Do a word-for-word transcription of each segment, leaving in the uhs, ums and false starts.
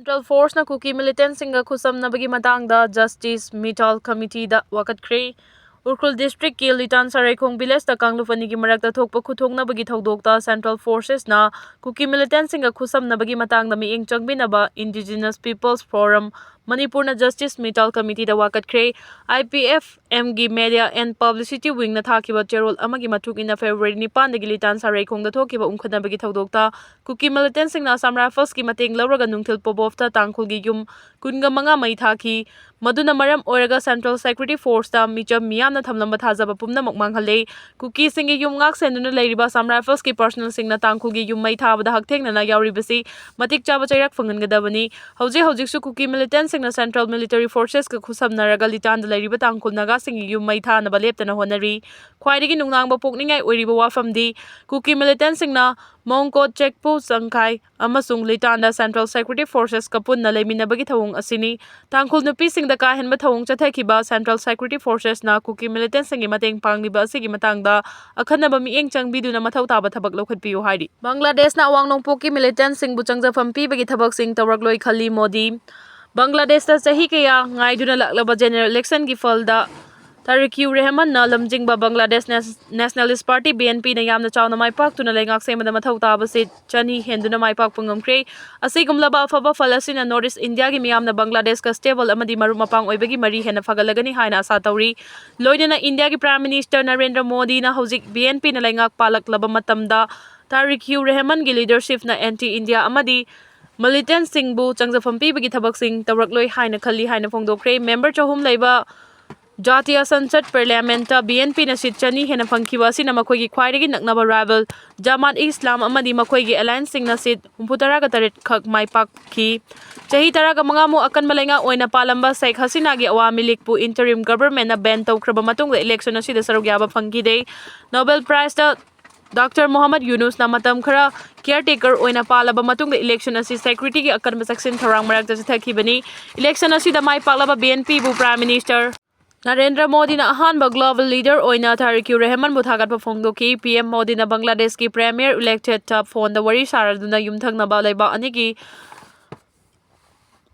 Central Forceꯅ ꯀꯨꯀꯤ militantꯁꯤꯡꯒ ꯈꯨꯠꯁꯝꯅꯕꯒꯤ ꯃꯇꯥꯡꯗ Justice Mittal Committeeꯗ ꯋꯥꯀꯠꯈ꯭ꯔꯦ꯫ Ukhrul districtꯀꯤ ꯂꯤꯇꯥꯟ ꯁꯔꯩꯈꯣꯡ villageꯇ ꯀꯥꯡꯂꯨꯞ ꯑꯅꯤꯒꯤ ꯃꯔꯛꯇ ꯊꯣꯛꯄ ꯈꯨꯠꯊꯣꯛꯅꯕꯒꯤ ꯊꯧꯗꯣꯛꯇ Central Forcesꯅ ꯀꯨꯀꯤ militantꯁꯤꯡꯒ ꯈꯨꯠꯁꯝꯅꯕꯒꯤ ꯃꯇꯥꯡꯗ ꯃꯤꯠꯌꯦꯡ ꯆꯪꯕꯤꯅꯕ Indigenous People's Forum ꯃꯅꯤꯄꯨꯔꯅ Justice Mittal Committeeꯗ ꯋꯥꯀꯠꯈ꯭ꯔꯦ꯫ IPFMꯒꯤ Media and Publicity Wingꯅ ꯊꯥꯈꯤꯕ ꯆꯦꯔꯣꯜ ꯑꯃꯒꯤ ꯃꯇꯨꯡ ꯏꯟꯅ, February ꯅꯤꯄꯥꯟꯗꯒꯤ ꯂꯤꯇꯥꯟ ꯁꯔꯩꯈꯣꯡꯗ ꯊꯣꯛꯈꯤꯕ ꯎꯪꯈꯠꯅꯕꯒꯤ ꯊꯧꯗꯣꯛꯇ ꯀꯨꯀꯤ militantꯁꯤꯡꯅ Assam Riflesꯀꯤ ꯃꯇꯦꯡ ꯂꯧꯔꯒ ꯅꯨꯡꯊꯤꯜ ꯄꯣꯕꯣꯞꯇ ꯇꯥꯡꯈꯨꯜꯒꯤ ꯌꯨꯝ ꯀꯨꯟꯒ ꯃꯉꯥ ꯃꯩ ꯊꯥꯈꯤ꯫ ꯃꯗꯨꯅ ꯃꯔꯝ ꯑꯣꯏꯔꯒ Central Security Forceꯇ ꯃꯤꯆꯝ ꯃꯤꯌꯥꯝꯅ ꯊꯝꯂꯝꯕ ꯊꯥꯖꯕ ꯄꯨꯝꯅꯃꯛ ꯃꯥꯡꯍꯜꯂꯦ꯫ ꯀꯨꯀꯤꯁꯤꯡꯒꯤ ꯌꯨꯝ ꯉꯥꯛ ꯁꯦꯟꯗꯨꯅ ꯂꯩꯔꯤꯕ Assam Riflesꯀꯤ personnelꯁꯤꯡꯅ ꯇꯥꯡꯈꯨꯜꯒꯤ ꯌꯨꯝ ꯃꯩ ꯊꯥꯕꯗ ꯍꯛꯊꯦꯡꯅꯅ ꯌꯥꯎꯔꯤꯕꯁꯤ ꯃꯇꯤꯛ ꯆꯥꯕ ꯆꯩꯔꯥꯛ ꯐꯪꯍꯟꯒꯗꯕꯅꯤ꯫ ꯍꯧꯖꯤꯛ ꯍꯧꯖꯤꯛꯁꯨ ꯀꯨꯀꯤ militantꯁꯤꯡꯅ Central Military Forcesꯀ ꯈꯨꯠꯁꯝꯅꯔꯒ ꯂꯤꯇꯥꯟꯗ ꯂꯩꯔꯤꯕ ꯇꯥꯡꯈꯨꯜ ꯅꯥꯒꯥꯁꯤꯡꯒꯤ ꯌꯨꯝ ꯃꯩ ꯊꯥꯅꯕ ꯂꯦꯞꯇꯅ ꯍꯣꯠꯅꯔꯤ꯫ ꯈ꯭ꯋꯥꯏꯗꯒꯤ ꯅꯨꯡꯅꯥꯡꯕ ꯄꯣꯛꯅꯤꯡꯉꯥꯏ ꯑꯣꯏꯔꯤꯕ ꯋꯥꯐꯝꯗꯤ ꯀꯨꯀꯤ militantꯁꯤꯡꯅ ꯃꯣꯡꯀꯣꯠ, ꯆꯦꯛꯄꯨ, ꯆꯪꯈꯥꯏ ꯑꯃꯁꯨꯡ ꯂꯤꯇꯥꯟꯗ Central Security Forcesꯀ ꯄꯨꯟꯅ ꯂꯩꯃꯤꯟꯅꯕꯒꯤ ꯊꯧꯑꯣꯡ ꯑꯁꯤꯅꯤ꯫ ꯇꯥꯡꯈꯨꯜ ꯅꯨꯄꯤꯁꯤꯡꯗ ꯀꯥ ꯍꯦꯟꯕ ꯊꯧꯑꯣꯡ ꯆꯠꯊꯈꯤꯕ Central Security Forcesꯅ ꯀꯨꯀꯤ militantꯁꯤꯡꯒꯤ ꯃꯇꯦꯡ ꯄꯥꯡꯂꯤꯕ ꯑꯁꯤꯒꯤ ꯃꯇꯥꯡꯗ ꯑꯈꯟꯅꯕ ꯃꯤꯠꯌꯦꯡ ꯆꯪꯕꯤꯗꯨꯅ ꯃꯊꯧ ꯇꯥꯕ ꯊꯕꯛ ꯂꯧꯈꯠꯄꯤꯌꯨ ꯍꯥꯏꯔꯤ꯫ ꯕꯪꯒ꯭ꯂꯥꯗꯦꯁꯅ ꯑꯋꯥꯡ ꯅꯣꯡꯄꯣꯛꯀꯤ militantꯁꯤꯡꯕꯨ ꯆꯪꯖꯐꯝ ꯄꯤꯕꯒꯤ ꯊꯕꯛꯁꯤꯡ ꯇꯧꯔꯛꯂꯣꯏ ꯈꯜꯂꯤ ꯃꯣꯗꯤ꯫ ꯕꯪꯒ꯭ꯂꯥꯗꯦꯁꯇ ꯆꯍꯤ ꯀꯌꯥ ꯉꯥꯏꯗꯨꯅ ꯂꯥꯛꯂꯕ general electionꯒꯤ ꯐꯜꯗ ꯇꯥꯔꯤꯛ ꯀ꯭ꯌꯨ ꯔꯦꯍꯃꯟꯅ ꯂꯝꯖꯤꯡꯕ Bangladesh Nas-, Nationalist Party, BNPꯅ ꯌꯥꯝꯅ ꯆꯥꯎꯅ ꯃꯥꯏ ꯄꯥꯛꯇꯨꯅ ꯂꯩꯉꯥꯛ ꯁꯦꯝꯕꯗ ꯃꯊꯧ ꯇꯥꯕ seat ꯆꯅꯤ ꯍꯦꯟꯗꯨꯅ ꯃꯥꯏ ꯄꯥꯛꯄ ꯉꯝꯈ꯭ꯔꯦ꯫ ꯑꯁꯤꯒꯨꯝꯂꯕ ꯑꯐꯕ ꯐꯜ ꯑꯁꯤꯅ North East Indiaꯒꯤ ꯃꯤꯌꯥꯝꯅ ꯕꯪꯒ꯭ꯂꯥꯗꯦꯁꯀ stable ꯑꯃꯗꯤ ꯃꯔꯨꯞ ꯃꯄꯥꯡ ꯑꯣꯏꯕꯒꯤ ꯃꯔꯤ ꯍꯦꯟꯅ ꯐꯒꯠꯂꯒꯅꯤ ꯍꯥꯏꯅ ꯑꯥꯁꯥ ꯇꯧꯔꯤ꯫ ꯂꯣꯏꯅꯅ ꯏꯟꯗꯤꯌꯥꯒꯤ Prime Minister ꯅꯔꯦꯟꯗ꯭ꯔ ꯃꯣꯗꯤꯅ ꯍꯧꯖꯤꯛ BNPꯅ ꯂꯩꯉꯥꯛ ꯄꯥꯜꯂꯛꯂꯕ ꯃꯇꯝꯗ ꯇꯥꯔꯤꯛ ꯀ꯭ꯌꯨ ꯔꯦꯍꯃꯟꯒꯤ leadershipꯅ anti India ꯑꯃꯗꯤ militantꯁꯤꯡꯕꯨ ꯆꯪꯖꯐꯝ ꯄꯤꯕꯒꯤ ꯊꯕꯛꯁꯤꯡ ꯇꯧꯔꯛꯂꯣꯏ ꯍꯥꯏꯅ ꯈꯜꯂꯤ ꯍꯥꯏꯅ ꯐꯣꯡꯗꯣꯛꯈ꯭ꯔꯦ꯫ Member ꯆꯍꯨꯝ ꯂꯩꯕ ꯖꯥꯇꯤꯌꯥ ꯁꯟꯁꯗ Parliamentꯇ BNPꯅ seat ꯆꯅꯤ ꯍꯦꯟꯅ ꯐꯪꯈꯤꯕ ꯑꯁꯤꯅ ꯃꯈꯣꯏꯒꯤ ꯈ꯭ꯋꯥꯏꯗꯒꯤ ꯅꯛꯅꯕ rival Jamaat Islam ꯑꯃꯗꯤ ꯃꯈꯣꯏꯒꯤ allianceꯁꯤꯡꯅ seat ꯍꯨꯝꯐꯨꯇꯔꯥꯒ ꯇꯔꯦꯠ ꯈꯛ ꯃꯥꯏ ꯄꯥꯛꯈꯤ꯫ ꯆꯍꯤ ꯇꯔꯥꯒ ꯃꯉꯥꯃꯨꯛ ꯑꯀꯟꯕ ꯂꯩꯉꯥꯛ ꯑꯣꯏꯅ ꯄꯥꯜꯂꯝꯕ ꯁꯦꯈ ꯍꯁꯤꯅꯥꯒꯤ ꯑꯋꯥꯃꯤ ꯂꯤꯒꯄꯨ interim governmentꯅ ban ꯇꯧꯈ꯭ꯔꯕ ꯃꯇꯨꯡꯗ election ꯑꯁꯤꯗ ꯁꯔꯨꯛ ꯌꯥꯕ ꯐꯪꯈꯤꯗꯦ꯫ Nobel Prizeꯇ Doctor Muhammad Yunusꯅ ꯃꯇꯝ ꯈꯔ caretaker ꯑꯣꯏꯅ ꯄꯥꯜꯂꯕ ꯃꯇꯨꯡꯗ election ꯑꯁꯤ securityꯒꯤ ꯑꯀꯟꯕ ꯆꯦꯛꯁꯤꯟ ꯊꯧꯔꯥꯡ ꯃꯔꯛꯇ ꯆꯠꯊꯈꯤꯕꯅꯤ꯫ Election ꯑꯁꯤꯗ ꯃꯥꯏ ꯄꯥꯛꯂꯕ BNPꯕꯨ Prime Minister ꯅꯔꯦꯟꯗ꯭ꯔ ꯃꯣꯗꯤꯅ ꯑꯍꯥꯟꯕ global leader ꯑꯣꯏꯅ ꯇꯥꯔꯤꯛ ꯀ꯭ꯌꯨ ꯔꯦꯍꯃꯟꯕꯨ ꯊꯥꯒꯠꯄ ꯐꯣꯡꯗꯣꯛꯈꯤ꯫ PM ꯃꯣꯗꯤꯅ ꯕꯪꯒ꯭ꯂꯥꯗꯦꯁꯀꯤ Premier electedꯇ phoneꯗ ꯋꯥꯔꯤ ꯁꯥꯔꯗꯨꯅ ꯌꯨꯝꯊꯪꯅꯕ ꯂꯩꯕꯥꯛ ꯑꯅꯤꯒꯤ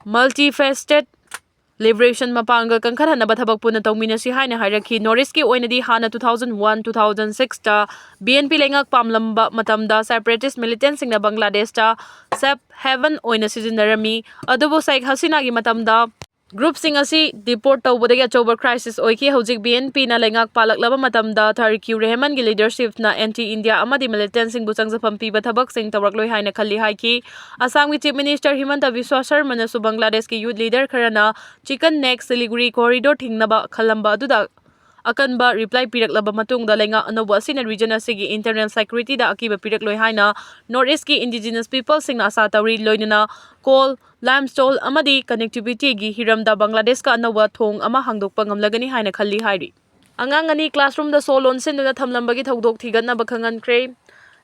multifaceted liberation ꯃꯄꯥꯡꯒꯜ ꯀꯟꯈꯠꯍꯟꯅꯕ ꯊꯕꯛ ꯄꯨꯟꯅ ꯇꯧꯃꯤꯟꯅꯁꯤ ꯍꯥꯏꯅ ꯍꯥꯏꯔꯛꯈꯤ꯫ North Eastꯀꯤ ꯑꯣꯏꯅꯗꯤ ꯍꯥꯟꯅ two thousand one, two thousand sixꯇ BNP ꯂꯩꯉꯥꯛ ꯄꯥꯝꯂꯝꯕ ꯃꯇꯝꯗ separatist militantꯁꯤꯡꯅ ꯕꯪꯒ꯭ꯂꯥꯗꯦꯁꯇ safe haven ꯑꯣꯏꯅ ꯁꯤꯖꯤꯟꯅꯔꯝꯃꯤ꯫ ꯑꯗꯨꯕꯨ ꯁꯦꯈ ꯍꯁꯤꯅꯥꯒꯤ ꯃꯇꯝꯗ groupꯁꯤꯡ ꯑꯁꯤ deport ꯇꯧꯕꯗꯒꯤ ꯑꯆꯧꯕ crisis ꯑꯣꯏꯈꯤ꯫ ꯍꯧꯖꯤꯛ BNPꯅ ꯂꯩꯉꯥꯛ ꯄꯥꯜꯂꯛꯂꯕ ꯃꯇꯝꯗ ꯇꯥꯔꯤꯛ ꯀ꯭ꯌꯨ ꯔꯦꯍꯃꯟꯒꯤ leadershipꯅ anti India ꯑꯃꯗꯤ militantꯁꯤꯡꯕꯨ ꯆꯪꯖꯐꯝ ꯄꯤꯕ ꯊꯕꯛꯁꯤꯡ ꯇꯧꯔꯛꯂꯣꯏ ꯍꯥꯏꯅ ꯈꯜꯂꯤ ꯍꯥꯏꯈꯤ꯫ ꯑꯁꯥꯝꯒꯤ Chief Minister ꯍꯤꯃꯟꯇ ꯕꯤꯁ꯭ꯋ ꯁꯔꯃꯅꯁꯨ ꯕꯪꯒ꯭ꯂꯥꯗꯦꯁꯀꯤ youth leader ꯈꯔꯅ chicken neck Siliguri corridor ꯊꯤꯡꯅꯕ ꯈꯜꯂꯝꯕ ꯑꯗꯨꯗ ꯑꯀꯟꯕ reply ꯄꯤꯔꯛꯂꯕ ꯃꯇꯨꯡꯗ ꯂꯩꯉꯥꯛ ꯑꯅꯧꯕ ꯑꯁꯤꯅ region ꯑꯁꯤꯒꯤ internal securityꯗ ꯑꯀꯤꯕ ꯄꯤꯔꯛꯂꯣꯏ ꯍꯥꯏꯅ North Eastꯀꯤ indigenous peopleꯁꯤꯡꯅ ꯑꯥꯁꯥ ꯇꯧꯔꯤ꯫ ꯂꯣꯏꯅꯅ coal, limestone ꯑꯃꯗꯤ connectivityꯒꯤ ꯍꯤꯔꯝꯗ ꯕꯪꯒ꯭ꯂꯥꯗꯦꯁꯀ ꯑꯅꯧꯕ ꯊꯣꯡ ꯑꯃ ꯍꯥꯡꯗꯣꯛꯄ ꯉꯝꯂꯒꯅꯤ ꯍꯥꯏꯅ ꯈꯜꯂꯤ ꯍꯥꯏꯔꯤ꯫ ꯑꯉꯥꯡ ꯑꯅꯤ classroomꯗ ꯁꯣ ꯂꯣꯟꯁꯤꯟꯗꯨꯅ ꯊꯝꯂꯝꯕꯒꯤ ꯊꯧꯗꯣꯛ ꯊꯤꯒꯠꯅꯕ ꯈꯪꯍꯟꯈ꯭ꯔꯦ꯫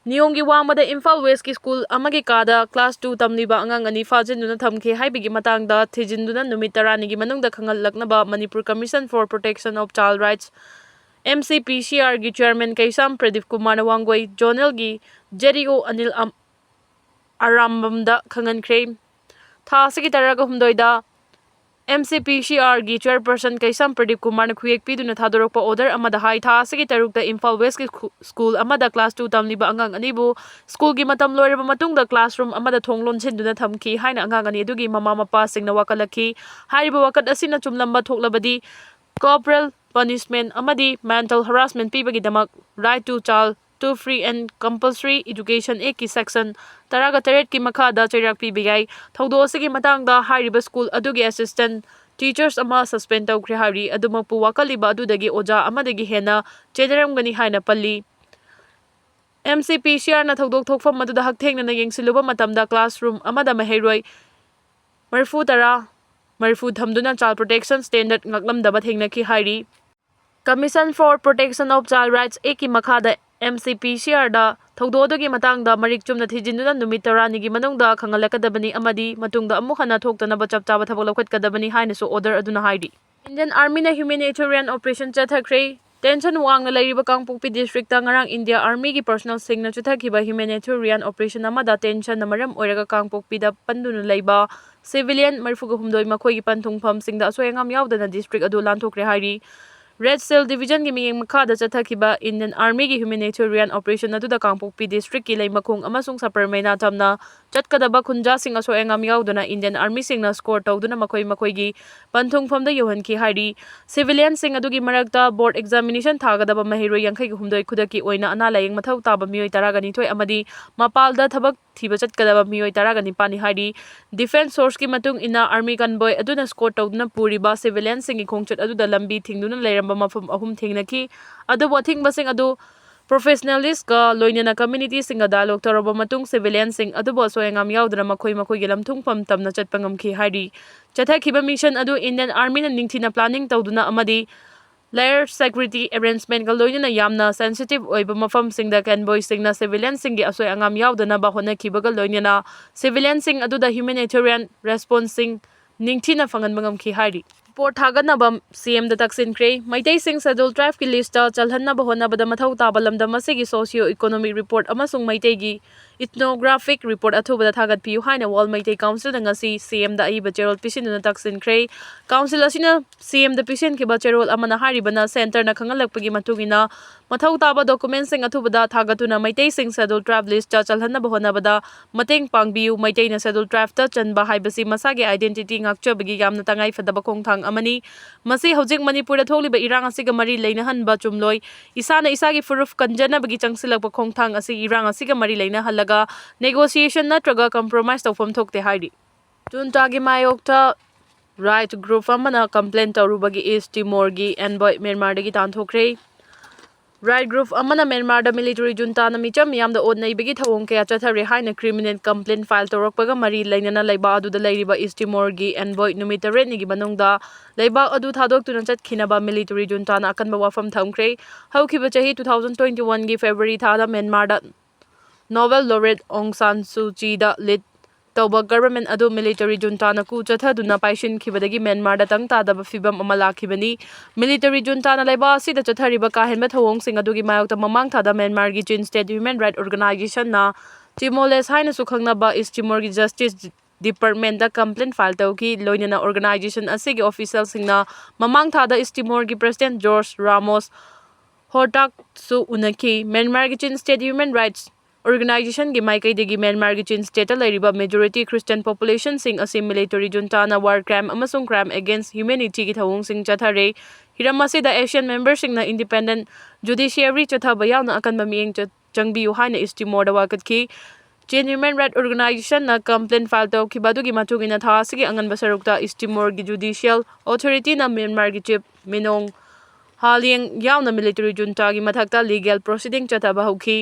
ꯅꯤꯌꯣꯝꯒꯤ ꯋꯥꯡꯃꯗ ꯏꯝꯐꯥꯜ Westꯀꯤ school ꯑꯃꯒꯤ ꯀꯥꯗ class two ꯇꯝꯂꯤꯕ ꯑꯉꯥꯡ ꯑꯅꯤ ꯐꯥꯖꯤꯟꯗꯨꯅ ꯊꯝꯈꯤ ꯍꯥꯏꯕꯒꯤ ꯃꯇꯥꯡꯗ ꯊꯤꯖꯤꯟꯗꯨꯅ ꯅꯨꯃꯤꯠ ꯇꯔꯥꯅꯤꯒꯤ ꯃꯅꯨꯡꯗ ꯈꯪꯍꯜꯂꯛꯅꯕ Manipur Commission for Protection of Child Rights, MCPCRꯒꯤ chairman ꯀꯩꯁꯥꯝ ꯄ꯭ꯔꯗꯤꯞ ꯀꯨꯃꯥꯔꯅ ꯋꯥꯡꯒꯣꯏ zonalꯒꯤ ZEO ꯑꯅꯤꯜ ꯑꯝ-, ꯑꯔꯥꯝꯕꯝꯗ ꯈꯪꯍꯟꯈ꯭ꯔꯦ꯫ ꯊꯥ ꯑꯁꯤꯒꯤ ꯇꯔꯥꯒ ꯍꯨꯝꯗꯣꯏꯗ MCPCRꯒꯤ chairperson ꯀꯩꯁꯥꯝ ꯄ꯭ꯔꯗꯤꯞ ꯀꯨꯃꯥꯔꯅ ꯈꯨꯌꯦꯛ ꯄꯤꯗꯨꯅ ꯊꯥꯗꯣꯔꯛꯄ order ꯑꯃꯗ ꯍꯥꯏ, ꯊꯥ ꯑꯁꯤꯒꯤ ꯇꯔꯨꯛꯇ ꯏꯝꯐꯥꯜ Westꯀꯤ ꯈꯨ-, school ꯑꯃꯗ class two ꯇꯝꯂꯤꯕ ꯑꯉꯥꯡ ꯑꯅꯤꯕꯨ schoolꯒꯤ ꯃꯇꯝ ꯂꯣꯏꯔꯕ ꯃꯇꯨꯡꯗ classroom ꯑꯃꯗ ꯊꯣꯡ ꯂꯣꯟꯁꯤꯟꯗꯨꯅ ꯊꯝꯈꯤ ꯍꯥꯏꯅ ꯑꯉꯥꯡ ꯑꯅꯤ ꯑꯗꯨꯒꯤ ꯃꯃꯥ ꯃꯄꯥꯁꯤꯡꯅ ꯋꯥꯀꯠꯂꯛꯈꯤ꯫ ꯍꯥꯏꯔꯤꯕ ꯋꯥꯀꯠ ꯑꯁꯤꯅ ꯆꯨꯝꯂꯝꯕ ꯊꯣꯛꯂꯕꯗꯤ corporal punishment ꯑꯃꯗꯤ mental harassment ꯄꯤꯕꯒꯤꯗꯃꯛ Right to Child to Free and Compulsory Education Actꯀꯤ section ꯇꯔꯥꯒ ꯇꯔꯦꯠꯀꯤ ꯃꯈꯥꯗ ꯆꯩꯔꯥꯛ ꯄꯤꯕ ꯌꯥꯏ꯫ ꯊꯧꯗꯣꯛ ꯑꯁꯤꯒꯤ ꯃꯇꯥꯡꯗ ꯍꯥꯏꯔꯤꯕ school ꯑꯗꯨꯒꯤ assistant teachers ꯑꯃ suspend ꯇꯧꯈ꯭ꯔꯦ ꯍꯥꯏꯔꯤ꯫ ꯑꯗꯨꯃꯛꯄꯨ ꯋꯥꯀꯠꯂꯤꯕ ꯑꯗꯨꯗꯒꯤ ꯑꯣꯖꯥ ꯑꯃꯗꯒꯤ ꯍꯦꯟꯅ ꯆꯦꯟꯅꯔꯝꯒꯅꯤ ꯍꯥꯏꯅ ꯄꯜꯂꯤ꯫ MCPCRꯅ ꯊꯧꯗꯣꯛ ꯊꯣꯛꯐꯝ ꯑꯗꯨꯗ ꯍꯛꯊꯦꯡꯅꯅ ꯌꯦꯡꯁꯤꯜꯂꯨꯕ ꯃꯇꯝꯗ classroom ꯑꯃꯗ ꯃꯍꯩꯔꯣꯏ ꯃꯔꯤꯐꯨ ꯇꯔꯥ, ꯃꯔꯤꯐꯨ ꯊꯝꯗꯨꯅ child protection standard ꯉꯥꯛꯂꯝꯗꯕ ꯊꯦꯡꯅꯈꯤ ꯍꯥꯏꯔꯤ꯫ Commission for Protection of Child Rights Actꯀꯤ ꯃꯈꯥꯗ MCPCRꯗ ꯊꯧꯗꯣꯛ ꯑꯗꯨꯒꯤ ꯃꯇꯥꯡꯗ ꯃꯔꯤꯛ ꯆꯨꯝꯅ ꯊꯤꯖꯤꯟꯗꯨꯅ ꯅꯨꯃꯤꯠ ꯇꯔꯥꯅꯤꯒꯤ ꯃꯅꯨꯡꯗ ꯈꯪꯍꯜꯂꯛꯀꯗꯕꯅꯤ ꯑꯃꯗꯤ ꯃꯇꯨꯡꯗ ꯑꯃꯨꯛ ꯍꯟꯅ ꯊꯣꯛꯇꯅꯕ ꯆꯞ ꯆꯥꯕ ꯊꯕꯛ ꯂꯧꯈꯠꯀꯗꯕꯅꯤ ꯍꯥꯏꯅꯁꯨ order ꯑꯗꯨꯅ ꯍꯥꯏꯔꯤ꯫ Indian Armyꯅ humanitarian operation ꯆꯠꯊꯈ꯭ꯔꯦ꯫ Tension ꯋꯥꯡꯅ ꯂꯩꯔꯤꯕ ꯀꯥꯡꯄꯣꯛꯄꯤ district ꯇ ꯉꯔꯥꯡ India Army ꯒꯤ personnel ꯁꯤꯡꯅ ꯆꯠꯊꯈꯤꯕ humanitarian operation ꯑꯃꯗ tension ꯅ ꯃꯔꯝ ꯑꯣꯏꯔꯒ ꯀꯥꯡꯄꯣꯛꯄꯤꯗ ꯄꯟꯗꯨꯅ ꯂꯩꯕ civilian ꯃꯔꯤꯐꯨꯒ ꯍꯨꯝꯗꯣꯏ ꯃꯈꯣꯏꯒꯤ ꯄꯟꯊꯨꯡꯐꯝꯁꯤꯡꯗ ꯑꯁꯣꯏ ꯑꯉꯥꯝ ꯌꯥꯎꯗꯅ district ꯑꯗꯨ ꯂꯥꯟꯊꯣꯛꯈ꯭ꯔꯦ ꯍꯥꯏꯔꯤ꯫ Red Cell Division ꯒꯤ ꯃꯤꯠꯌꯦꯡ ꯃꯈꯥꯗ ꯆꯠꯊꯈꯤꯕ Indian Army ꯒꯤ humanitarian operation ꯑꯗꯨꯗ ꯀꯥꯡꯄꯣꯛꯄꯤ district ꯀꯤ ꯂꯩꯃꯈꯣꯡ ꯑꯃꯁꯨꯡ ꯁꯄꯔꯃꯩꯅꯥ ꯇꯝꯅ ꯆꯠꯀꯗꯕ ꯈꯨꯟꯖꯥꯁꯤꯡ ꯑꯁꯣꯏ ꯑꯉꯥꯝ ꯌꯥꯎꯗꯅ Indian Army ꯁꯤꯡꯅ scout ꯇꯧꯗꯨꯅ ꯃꯈꯣꯏ ꯃꯈꯣꯏꯒꯤ ꯄꯟꯊꯨꯡꯐꯝꯗ ꯌꯧꯍꯟꯈꯤ ꯍꯥꯏꯔꯤ꯫ Civilian ꯁꯤꯡ ꯑꯗꯨꯒꯤ ꯃꯔꯛꯇ board examination ꯊꯥꯒꯗꯕ ꯃꯍꯩꯔꯣꯏ ꯌꯥꯡꯈꯩꯒ ꯍꯨꯝꯗꯣꯏ, ꯈꯨꯗꯛꯀꯤ ꯑꯣꯏꯅ ꯑꯅꯥ ꯂꯥꯌꯦꯡ ꯃꯊꯧ ꯇꯥꯕ ꯃꯤꯑꯣꯏ ꯇꯔꯥꯒ ꯅꯤꯊꯣꯏ ꯑꯃꯗꯤ ꯃꯄꯥꯜꯗ ꯊꯕꯛ ꯊꯤꯕ ꯆꯠꯀꯗꯕ ꯃꯤꯑꯣꯏ ꯇꯔꯥꯒ ꯅꯤꯄꯥꯟꯅꯤ ꯍꯥꯏꯔꯤ꯫ Defence Force ꯀꯤ ꯃꯇꯨꯡ ꯏꯟꯅ, Army convoy ꯑꯗꯨꯅ scout ꯇꯧꯗꯨꯅ ꯄꯨꯔꯤꯕ civilian ꯁꯤꯡꯒꯤ ꯈꯣꯡꯆꯠ ꯑꯗꯨꯗ ꯂꯝꯕꯤ ꯊꯤꯡꯗꯨꯅ ꯂꯩꯔꯝꯕ ꯃꯐꯝ ꯑꯍꯨꯝ ꯊꯦꯡꯅꯈꯤ꯫ ꯑꯗꯨꯕꯨ ꯑꯊꯤꯡꯕꯁꯤꯡ ꯑꯗꯨ professionalist ꯀ ꯂꯣꯏꯅꯅ community ꯁꯤꯡꯒ dialogue ꯇꯧꯔꯕ ꯃꯇꯨꯡ, civilian ꯁꯤꯡ ꯑꯗꯨꯕꯨ ꯑꯁꯣꯏ ꯑꯉꯥꯝ ꯌꯥꯎꯗꯅ ꯃꯈꯣꯏ ꯃꯈꯣꯏꯒꯤ ꯂꯝꯊꯨꯡꯐꯝ ꯇꯝꯅ ꯆꯠꯄ ꯉꯝꯈꯤ ꯍꯥꯏꯔꯤ꯫ ꯆꯠꯊꯈꯤꯕ mission ꯑꯗꯨ Indian Army ꯅ ꯅꯤꯡꯊꯤꯅ planning ꯇꯧꯗꯨꯅ ꯑꯃꯗꯤ layered security arrangement ꯀ ꯂꯣꯏꯅꯅ ꯌꯥꯝꯅ sensitive ꯑꯣꯏꯕ ꯃꯐꯝꯁꯤꯡꯗ convoy ꯁꯤꯡꯅ civilian ꯁꯤꯡꯒꯤ ꯑꯁꯣꯏ ꯑꯉꯥꯝ ꯌꯥꯎꯗꯅꯕ ꯍꯣꯠꯅꯈꯤꯕꯒ ꯂꯣꯏꯅꯅ civilian ꯁꯤꯡ ꯑꯗꯨꯗ humanitarian response ꯁꯤꯡ ꯅꯤꯡꯊꯤꯅ ꯐꯪꯍꯟꯕ ꯉꯝꯈꯤ ꯍꯥꯏꯔꯤ꯫ Report ꯊꯥꯒꯠꯅꯕ C M ꯗ ꯇꯛꯁꯤꯟꯈ꯭ꯔꯦ꯫ ꯃꯩꯇꯩꯁꯤꯡ Scheduled Tribe ꯀꯤ list ꯇ ꯆꯜꯍꯟꯅꯕ ꯍꯣꯠꯅꯕꯗ ꯃꯊꯧ ꯇꯥꯕ ꯂꯝꯗꯝ ꯑꯁꯤꯒꯤ socio economic report ꯑꯃꯁꯨꯡ ꯃꯩꯇꯩꯒꯤ ethnographic report ꯑꯊꯨꯕꯗ ꯊꯥꯒꯠꯄꯤꯌꯨ ꯍꯥꯏꯅ World Meitei Council ꯅ ꯉꯁꯤ C M ꯗ ꯑꯏꯕ ꯆꯦꯔꯣꯜ ꯄꯤꯁꯤꯟꯗꯨꯅ ꯇꯛꯁꯤꯟꯈ꯭ꯔꯦ꯫ Council ꯑꯁꯤꯅ C M ꯗ ꯄꯤꯁꯤꯟꯈꯤꯕ ꯆꯦꯔꯣꯜ ꯑꯃꯅ ꯍꯥꯏꯔꯤꯕꯅ, centre ꯅ ꯈꯪꯍꯜꯂꯛꯄꯒꯤ ꯃꯇꯨꯡ ꯏꯟꯅ, ꯃꯊꯧ ꯇꯥꯕ document ꯁꯤꯡ ꯑꯊꯨꯕꯗ ꯊꯥꯒꯠꯇꯨꯅ ꯃꯩꯇꯩꯁꯤꯡ Scheduled Tribe list ꯇ ꯆꯜꯍꯟꯅꯕ ꯍꯣꯠꯅꯕꯗ ꯃꯇꯦꯡ ꯄꯥꯡꯕꯤꯌꯨ꯫ ꯃꯩꯇꯩꯅ Scheduled Tribe ꯇ ꯆꯟꯕ ꯍꯥꯏꯕꯁꯤ ꯃꯁꯥꯒꯤ identity ꯉꯥꯛꯆꯕꯒꯤ ꯌꯥꯝꯅ ꯇꯉꯥꯏꯐꯗꯕ ꯈꯣꯡꯊꯥꯡ ꯑꯃꯅꯤ꯫ ꯃꯁꯤ ꯍꯧꯖꯤꯛ ꯃꯅꯤꯄꯨꯔꯗ ꯊꯣꯛꯂꯤꯕ ꯏꯔꯥꯡ ꯑꯁꯤꯒ ꯃꯔꯤ ꯂꯩꯅꯍꯟꯕ ꯆꯨꯝꯂꯣꯏ꯫ ꯏꯁꯥꯅ ꯏꯁꯥꯒꯤ ꯐꯨꯔꯨꯞ ꯀꯟꯖꯅꯕꯒꯤ ꯆꯪꯁꯤꯜꯂꯛꯄ ꯈꯣꯡꯊꯥꯡ ꯑꯁꯤ ꯏꯔꯥꯡ ꯑꯁꯤꯒ ꯃꯔꯤ ꯂꯩꯅꯍꯜꯂꯒ negotiation ꯅꯠꯇ꯭ꯔꯒ compromise ꯇꯧꯐꯝ ꯊꯣꯛꯇꯦ ꯍꯥꯏꯔꯤ꯫ Junta ꯒꯤ ꯃꯥꯌꯣꯛꯇ right group ꯑꯃꯅ complain ꯇꯧꯔꯨꯕꯒꯤ East Timor ꯒꯤ envoy ꯃ꯭ꯌꯥꯟꯃꯥꯔꯗꯒꯤ ꯇꯥꯟꯊꯣꯛꯈ꯭ꯔꯦ꯫ Right group ꯑꯃꯅ ꯃ꯭ꯌꯥꯟꯃꯥꯔꯗ military junta ꯅ ꯃꯤꯆꯝ ꯃꯤꯌꯥꯝꯗ ꯑꯣꯠ ꯅꯩꯕꯒꯤ ꯊꯧꯑꯣꯡ ꯀꯌꯥ ꯆꯠꯊꯔꯦ ꯍꯥꯏꯅ criminal complaint file ꯇꯧꯔꯛꯄꯒ ꯃꯔꯤ ꯂꯩꯅꯅ ꯂꯩꯕꯥꯛ ꯑꯗꯨꯗ ꯂꯩꯔꯤꯕ East Timor ꯒꯤ envoy ꯅꯨꯃꯤꯠ ꯇꯔꯦꯠꯅꯤꯒꯤ ꯃꯅꯨꯡꯗ ꯂꯩꯕꯥꯛ ꯑꯗꯨ ꯊꯥꯗꯣꯛꯇꯨꯅ ꯆꯠꯈꯤꯅꯕ military junta ꯅ ꯑꯀꯟꯕ ꯋꯥꯐꯝ ꯊꯝꯈ꯭ꯔꯦ꯫ ꯍꯧꯈꯤꯕ ꯆꯍꯤ two thousand twenty one ꯒꯤ February ꯊꯥꯗ ꯃ꯭ꯌꯥꯟꯃꯥꯔꯗ Nobel laureate Aung San Suu Kyi ꯗ lit ꯇꯧꯕ government ꯑꯗꯨ military juntaꯅ coup ꯆꯠꯊꯗꯨꯅ ꯄꯥꯏꯁꯤꯟꯈꯤꯕꯗꯒꯤ ꯃ꯭ꯌꯥꯟꯃꯥꯔꯗ ꯇꯪ ꯇꯥꯗꯕ ꯐꯤꯚꯝ ꯑꯃ ꯂꯥꯛꯈꯤꯕꯅꯤ꯫ Military juntaꯅ ꯂꯩꯕꯥꯛ ꯑꯁꯤꯗ ꯆꯠꯊꯔꯤꯕ ꯀꯥ ꯍꯦꯟꯕ ꯊꯧꯑꯣꯡꯁꯤꯡ ꯑꯗꯨꯒꯤ ꯃꯥꯌꯣꯛꯇ ꯃꯃꯥꯡ ꯊꯥꯗ ꯃ꯭ꯌꯥꯟꯃꯥꯔꯒꯤ Chin State Human Rights Organizationꯅ Timor-Leste ꯍꯥꯏꯅꯁꯨ ꯈꯪꯅꯕ East Timorꯒꯤ Justice Departmentꯇ complaint file ꯇꯧꯈꯤ꯫ ꯂꯣꯏꯅꯅ organization ꯑꯁꯤꯒꯤ officialꯁꯤꯡꯅ ꯃꯃꯥꯡ ꯊꯥꯗ East Timorꯒꯤ President George Ramos Hortaꯁꯨ ꯎꯅꯈꯤ꯫ ꯃ꯭ꯌꯥꯟꯃꯥꯔꯒꯤ Chin State Human Rights Organizationꯒꯤ ꯃꯥꯏꯀꯩꯗꯒꯤ ꯃ꯭ꯌꯥꯟꯃꯥꯔꯒꯤ Chin Stateꯇ ꯂꯩꯔꯤꯕ majority Christian populationꯁꯤꯡ ꯑꯁꯤ military juntaꯅ war crime ꯑꯃꯁꯨꯡ crime against humanityꯒꯤ ꯊꯧꯑꯣꯡꯁꯤꯡ ꯆꯠꯊꯔꯦ꯫ ꯍꯤꯔꯝ ꯑꯁꯤꯗ ASEAN memberꯁꯤꯡꯅ independent judiciary ꯆꯠꯊꯕ ꯌꯥꯎꯅ ꯑꯀꯟꯕ ꯃꯤꯠꯌꯦꯡ ꯆ-, ꯆꯪꯕꯤꯌꯨ ꯍꯥꯏꯅ East Timorꯗ ꯋꯥꯀꯠꯈꯤ꯫ Chin Human Rights Organizationꯅ complaint file ꯇꯧꯈꯤꯕ ꯑꯗꯨꯒꯤ ꯃꯇꯨꯡ ꯏꯟꯅ ꯊꯥ ꯑꯁꯤꯒꯤ ꯑꯉꯟꯕ ꯁꯔꯨꯛꯇ East Timorꯒꯤ judicial authorityꯅ ꯃ꯭ꯌꯥꯟꯃꯥꯔꯒꯤ chief Min Aung Hlaing ꯌꯥꯎꯅ military juntaꯒꯤ ꯃꯊꯛꯇ legal proceeding ꯆꯠꯊꯕ ꯍꯧꯈꯤ꯫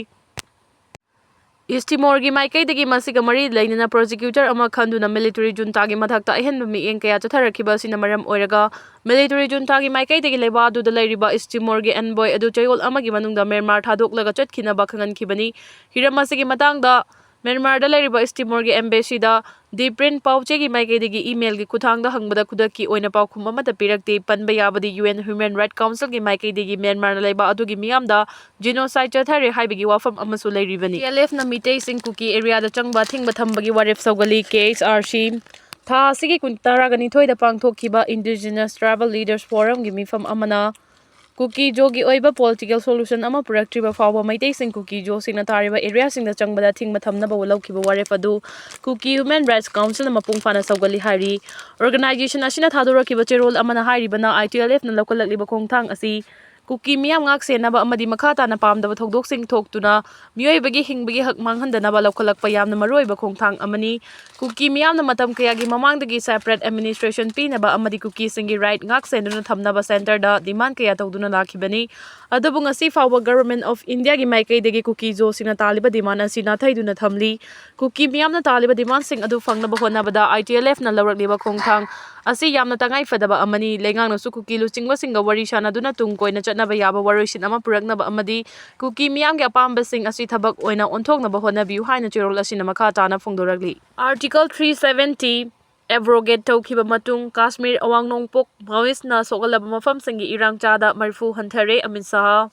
East Timorꯒꯤ ꯃꯥꯏꯀꯩꯗꯒꯤ ꯃꯁꯤꯒ ꯃꯔꯤ ꯂꯩꯅꯅ prosecutor ꯑꯃ ꯈꯟꯗꯨꯅ military juntaꯒꯤ ꯃꯊꯛꯇ ꯑꯍꯦꯟꯕ ꯃꯤꯠꯌꯦꯡ ꯀꯌꯥ ꯆꯠꯊꯔꯛꯈꯤꯕ ꯑꯁꯤꯅ ꯃꯔꯝ ꯑꯣꯏꯔꯒ military juntaꯒꯤ ꯃꯥꯏꯀꯩꯗꯒꯤ ꯂꯩꯕꯥꯛ ꯑꯗꯨꯗ ꯂꯩꯔꯤꯕ East Timorꯒꯤ envoy ꯑꯗꯨ ꯆꯌꯣꯜ ꯑꯃꯒꯤ ꯃꯅꯨꯡꯗ ꯃ꯭ꯌꯥꯟꯃꯥꯔ ꯊꯥꯗꯣꯛꯂꯒ ꯆꯠꯈꯤꯅꯕ ꯈꯪꯍꯟꯈꯤꯕꯅꯤ꯫ ꯍꯤꯔꯝ ꯑꯁꯤꯒꯤ ꯃꯇꯥꯡꯗ ꯃ꯭ꯌꯥꯟꯃꯥꯔꯗ ꯂꯩꯔꯤꯕ East Timorꯒꯤ embassyꯗ ꯗꯤ ꯄ꯭ꯔꯤꯟ ꯄꯥꯎꯆꯦꯒꯤ ꯃꯥꯏꯀꯩꯗꯒꯤ emailꯒꯤ ꯈꯨꯠꯊꯥꯡꯗ ꯍꯪꯕꯗ ꯈꯨꯗꯛꯀꯤ ꯑꯣꯏꯅ ꯄꯥꯎꯈꯨꯝ ꯑꯃꯠꯇ ꯄꯤꯔꯛꯇꯦ꯫ ꯄꯟꯕ ꯌꯥꯕꯗꯤ UN Human Rights Councilꯒꯤ ꯃꯥꯏꯀꯩꯗꯒꯤ ꯃ꯭ꯌꯥꯟꯃꯥꯔꯅ ꯂꯩꯕꯥꯛ ꯑꯗꯨꯒꯤ ꯃꯤꯌꯥꯝꯗ genocide ꯆꯠꯊꯔꯦ ꯍꯥꯏꯕꯒꯤ ꯋꯥꯐꯝ ꯑꯃꯁꯨ ꯂꯩꯔꯤꯕꯅꯤ꯫ ꯇꯤ ꯑꯦꯜ ꯑꯦꯐꯅ ꯃꯤꯇꯩꯁꯤꯡ ꯀꯨꯀꯤ areaꯗ ꯆꯪꯕ ꯑꯊꯤꯡꯕ ꯊꯝꯕꯒꯤ ꯋꯥꯔꯦꯞ ꯁꯧꯒꯠꯂꯤ꯫ ꯀꯦ ꯑꯩꯆ ꯑꯥꯔ ꯁꯤ ꯊꯥ ꯑꯁꯤꯒꯤ ꯀꯨꯟ, ꯇꯔꯥꯒ ꯅꯤꯊꯣꯏꯗ ꯄꯥꯡꯊꯣꯛꯈꯤꯕ Indigenous Tribal Leaders Forumꯒꯤ ꯃꯤꯐꯝ ꯑꯃꯅ ꯀꯨꯀꯤ ꯖꯣꯒꯤ ꯑꯣꯏꯕ political solution ꯑꯃ ꯄꯨꯔꯛꯇ꯭ꯔꯤꯕ ꯐꯥꯎꯕ ꯃꯩꯇꯩꯁꯤꯡ ꯀꯨꯀꯤ ꯖꯣꯁꯤꯡꯅ ꯇꯥꯔꯤꯕ areaꯁꯤꯡꯗ ꯆꯪꯕꯗ ꯑꯊꯤꯡꯕ ꯊꯝꯅꯕ ꯂꯧꯈꯤꯕ ꯋꯥꯔꯦꯞ ꯑꯗꯨ Kuki Human Rights Councilꯅ ꯃꯄꯨꯡ ꯐꯥꯅ ꯁꯧꯒꯠꯂꯤ ꯍꯥꯏꯔꯤ꯫ Organization ꯑꯁꯤꯅ ꯊꯥꯗꯣꯔꯛꯈꯤꯕ ꯆꯦꯔꯣꯜ ꯑꯃꯅ ꯍꯥꯏꯔꯤꯕꯅ, I T L Fꯅ ꯂꯧꯈꯠꯂꯛꯂꯤꯕ ꯈꯣꯡꯊꯥꯡ ꯑꯁꯤ ꯀꯨꯀꯤ ꯃꯤꯌꯥꯝ ꯉꯥꯛ ꯁꯦꯟꯅꯕ ꯑꯃꯗꯤ ꯃꯈꯥ ꯇꯥꯅ ꯄꯥꯝꯗꯕ ꯊꯧꯗꯣꯛꯁꯤꯡ ꯊꯣꯛꯇꯨꯅ ꯃꯤꯑꯣꯏꯕꯒꯤ ꯍꯤꯡꯕꯒꯤ ꯍꯛ ꯃꯥꯡꯍꯟꯗꯅꯕ ꯂꯧꯈꯠꯂꯛꯄ ꯌꯥꯝꯅ ꯃꯔꯨꯑꯣꯏꯕ ꯈꯣꯡꯊꯥꯡ ꯑꯃꯅꯤ꯫ ꯀꯨꯀꯤ ꯃꯤꯌꯥꯝꯅ ꯃꯇꯝ ꯀꯌꯥꯒꯤ ꯃꯃꯥꯡꯗꯒꯤ separate administration ꯄꯤꯅꯕ ꯑꯃꯗꯤ ꯀꯨꯀꯤꯁꯤꯡꯒꯤ right ꯉꯥꯛ ꯁꯦꯟꯗꯨꯅ ꯊꯝꯅꯕ centreꯗ demand ꯀꯌꯥ ꯇꯧꯗꯨꯅ ꯂꯥꯛꯈꯤꯕꯅꯤ꯫ ꯑꯗꯨꯕꯨ ꯉꯁꯤ ꯐꯥꯎꯕ Government of Indiaꯒꯤ ꯃꯥꯏꯀꯩꯗꯒꯤ ꯀꯨꯀꯤ ꯖꯣꯁꯤꯡꯅ ꯇꯥꯜꯂꯤꯕ demand ꯑꯁꯤ ꯅꯥꯊꯩꯗꯨꯅ ꯊꯝꯂꯤ꯫ ꯀꯨꯀꯤ ꯃꯤꯌꯥꯝꯅ ꯇꯥꯜꯂꯤꯕ demandꯁꯤꯡ ꯑꯗꯨ ꯐꯪꯅꯕ ꯍꯣꯠꯅꯕꯗ I T L Fꯅ ꯂꯧꯔꯛꯂꯤꯕ ꯈꯣꯡꯊꯥꯡ ꯑꯁꯤ ꯌꯥꯝꯅ ꯇꯉꯥꯏ ꯐꯗꯕ ꯑꯃꯅꯤ꯫ ꯂꯩꯉꯥꯛꯅꯁꯨ ꯀꯨꯀꯤ ꯂꯨꯆꯤꯡꯕꯁꯤꯡꯒ ꯋꯥꯔꯤ ꯁꯥꯅꯗꯨꯅ ꯇꯨꯡ ꯀꯣꯏꯅ ꯆꯠꯅꯕ ꯌꯥꯕ ꯋꯥꯔꯣꯏꯁꯤꯟ ꯑꯃ ꯄꯨꯔꯛꯅꯕ ꯑꯃꯗꯤ ꯀꯨꯀꯤ ꯃꯤꯌꯥꯝꯒꯤ ꯑꯄꯥꯝꯕꯁꯤꯡ ꯑꯁꯤ ꯊꯕꯛ ꯑꯣꯏꯅ ꯑꯣꯟꯊꯣꯛꯅꯕ ꯍꯣꯠꯅꯕꯤꯌꯨ ꯍꯥꯏꯅ ꯆꯦꯔꯣꯜ ꯑꯁꯤꯅ ꯃꯈꯥ ꯇꯥꯅ ꯐꯣꯡꯗꯣꯔꯛꯂꯤ꯫ Article three seventy abrogate ꯇꯧꯈꯤꯕ ꯃꯇꯨꯡ ꯀꯥꯁꯃꯤꯔ ꯑꯋꯥꯡ ꯅꯣꯡꯄꯣꯛ Maoist ꯅ ꯁꯣꯛꯍꯜꯂꯕ ꯃꯐꯝꯁꯤꯡꯒꯤ ꯏꯔꯥꯡ ꯆꯥꯗ ꯃꯔꯤꯐꯨ ꯍꯟꯊꯔꯦ, Amit Shah.